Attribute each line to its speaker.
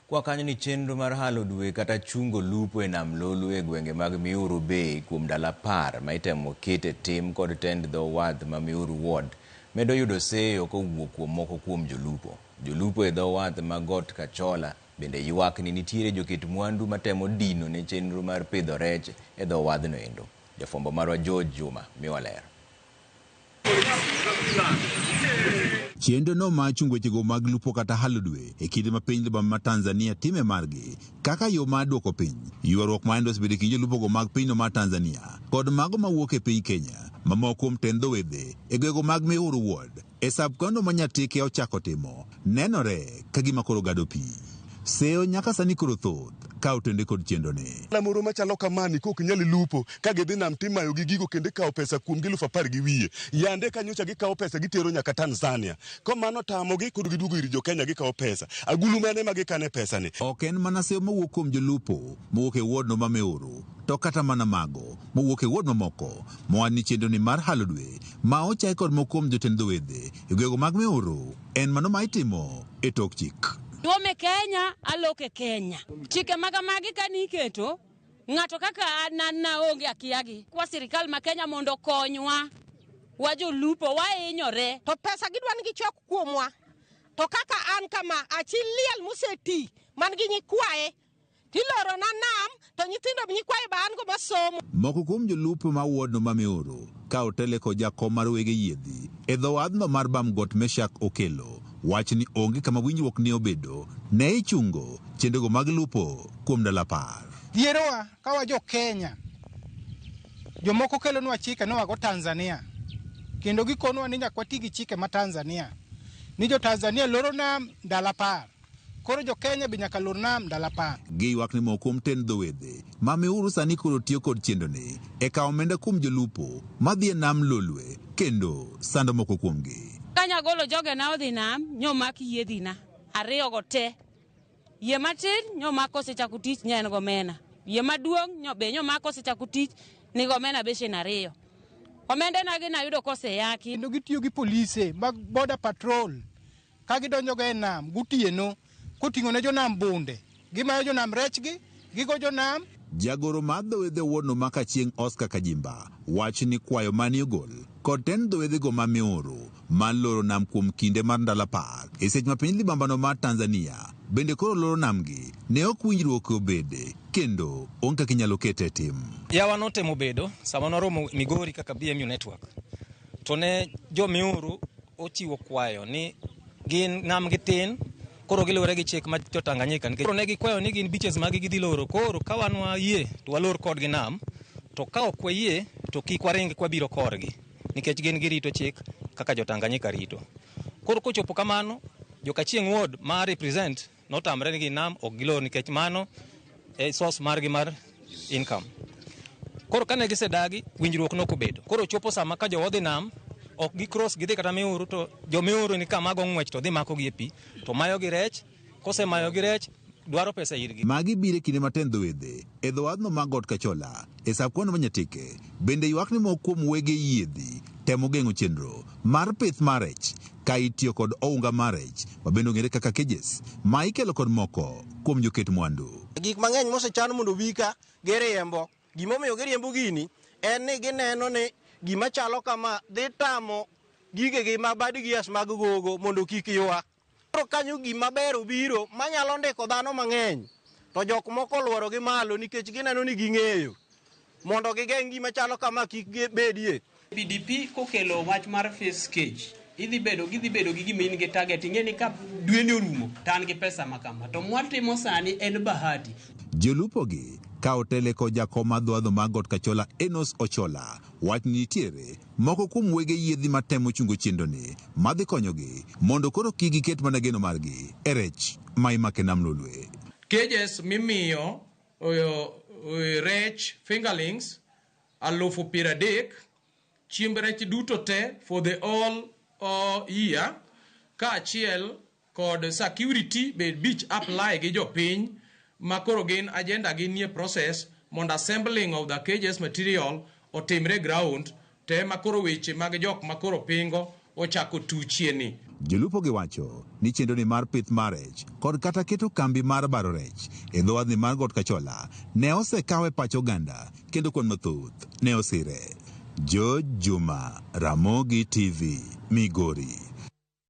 Speaker 1: Kwa kanyo ni chenro mar halo dwe kata chungo lupo e nam Lolwe e gwenge mag Miuru Bay kuom ndalo 10 ma itemo ket e tim kod tend dho wath ma Miuru Ward medo yudo seyo kowuok kuom moko kuom jolupo. Jolupo e dho wath ma Got Kachola bende ywak ni nitiere joket mwandu matemo dino ne chenro mar pidho rech e dho wadhno endo. Jafwambo marwa George Juma miwa ler.
Speaker 2: Chenro no mar chungo wechego mag lupo kata halo dwe e kinde ma piny libamba ma Tanzania time margi kaka yo mar duoko piny ywaruok ma osebedo e kind jolupogo mag pinyno mar Tanzania kod mago mawuok e piny Kenya ma moko kuom tend dho wedhe e gwego mag Mihuru Ward e sub-county ma Nyatike ochako timo nenore ka gima koro gado pi. Seyo nyaka sani koro thoth ka otende kod chenro ni.
Speaker 3: Moro machalo kamani kok nyal lupo ka gidhi nam timayo gi gigo kendo ikawo pesa kuom gi 10,000 gi wiye. Yande kanyocha gikawo pesa gitero nyaka Tanzania. Ko mano tamogi koro giduogo ir jo Kenya gikawo pesa. Agulu mane ma gikane pesa ni?
Speaker 2: Ok en mana seyo mawuok kuom jolupo mowuok e ward no ma Meuru, to kata mana mago mowuok e ward mamoko moa ni chenro ni mar halo dwe ma ochaki kod moko kuom jotend dho wedhe e gwego mag Meuru en mano ma itimo e tok chik.
Speaker 4: Tuome Kenya, aloke Kenya. Chike maga magi ka niketo, ng'ato kaka an an naonge akiagi. Kwa sirikal ma Kenya mondo okonywa, wa jolupo wahinyore.
Speaker 5: To pesa gidwa ni gichok kuomwa. To kaka an kama, achi liel moseti man gi nyikwaye, tiloro na nam to nyithindo nyikwaye ba an go masomo.
Speaker 2: Moko kuom jolupo ma ward no ma Meuru ka otele kod jakom mar wege yiedhi e dho wadhno mar Bamgot Meshak Okelo wach ni onge kama winjruok ne obedo ne ichungo chenrogo mag lupo kuom ndalo 10.
Speaker 6: Dhierowa ka wa jo Kenya, jomoko kelonwa chike noago Tanzania, kendo gikonwa ni nyaka wati gi chike ma Tanzania, ni jo Tanzania loro nam ndalo 10, koro jo Kenya be nyaka lor nam ndalo 10.
Speaker 2: Giywak ni moko kuom tend dho wedhe ma Meuru sani koro tiyo kod chenroni e kawo omenda kuom jolupo madhi e nam Lolwe kendo sando moko kuomgi.
Speaker 4: Kanyagolo jogena odhi nam, nyomak yiedhina ariyo go te. Yie matin nyomak osechako tich ne en gomena. Yie maduong' nyo be nyomak osechako tich ni gomena beshen 2. Omendena gi nayudo koseyaki.
Speaker 6: Kendo gitiyo gi polise mag border patrol ka gidonjo go e nam gotieno koting'o ne jonam bunde, gimayo jonam rechgi, gigo jonam.
Speaker 2: Jagoro mar dho wedhe wuono ma Kachieng' Oscar Kajimba wach ni kwayo mane ogol kod tend dho wedhego ma Meuru mar loro nam kuom kinde mar ndalo 10 e seche ma piny libambano mar Tanzania bende koro loro namgi ne ok winjruok obede kendo onge kaka inyalo kete e tim.
Speaker 7: Yawa notemo bedo sama nwaromo Migori kaka BMU network to ne jo Miuru ochiwo kwayo ni gin nam gi tin koro giluwore gi chik ma jo Tanganyika nikech koro ne gikwayo ni gin beaches magi gidhi loro koro ka wan wayie to walor kodgi nam to ka ok wayie to kik waring kwabiro korgi nikech gin girito chik kaka jo Tanganyika rito. Koro kochopo kamano jo Kachieng ward ma represent notamre ni gin nam ok gilor nikech mano e source margi mar income. Koro kane gisedagi winjruok nokobedo. Koro chopo sama ka jowa odhi nam ok gi cross gidhi kata Miuru to jo Miuru ni kama go ng'wech to dhi makogi e pi to mayogi rech kosemayogi rech dwaro pesa irgi.
Speaker 2: Magi biro e kinde ma tend dho wedhe e dho wadhno mar Got Kachola e sub-county ma Nyatike bende ywak ni moko kuom wege yiedhi temo geng'o chenro mar pith mar rech ka itiyo kod ounga mar rech ma bende ong'ere kaka cages ma ikelo kod moko kuom joket mwandu.
Speaker 8: Gik mang'eny mosechan mondo obi ka giriembo. Gimomiyo giriembo gini en ni gineno ni gima chalo kama dhi tamo gigegi ma bad gears mag gogo mondo kik ywa. Koro kanyo gima ber obiro manyalo ndiko dhano mang'eny to jok moko oluoro gi malo nikech gineno ni ging'eyo mondo gigeng' gima chalo kama kik bedie.
Speaker 9: PDP kokelo wach mar face cage idhi bedo gidhi bedo gi gima in gi target ing'e ni ka dweni orumo to an gi pesa ma kama to mwatimo sani en bahati.
Speaker 2: Jolupo gi ka otele kod jakom mar dho wadhno mar Got Kachola Enos Ochola wach ni nitiere moko kuom wege yiedhi matemo chungo chenroni madhi konyogi mondo koro kik giket mana geno margi e rech ma imako e nam Lolwe.
Speaker 10: Cages mimiyo rech fingerlings 30,000, chiemb rech duto te for the all year, kaachiel kod security be beach apply gi jopiny ma koro gin agenda gi nie process mondo assembling of the cages material otimre ground te ma koro weche mag jok ma koro pingo ochako tuchie ni.
Speaker 2: Jolupo giwacho ni chenroni mar pith mar rech kod kata keto kambi mar baro rech e dho wadhni mar Got Kachola ne osekaw e pach oganda kendo kwan mathoth ne osire. George Juma, Ramogi TV, Migori.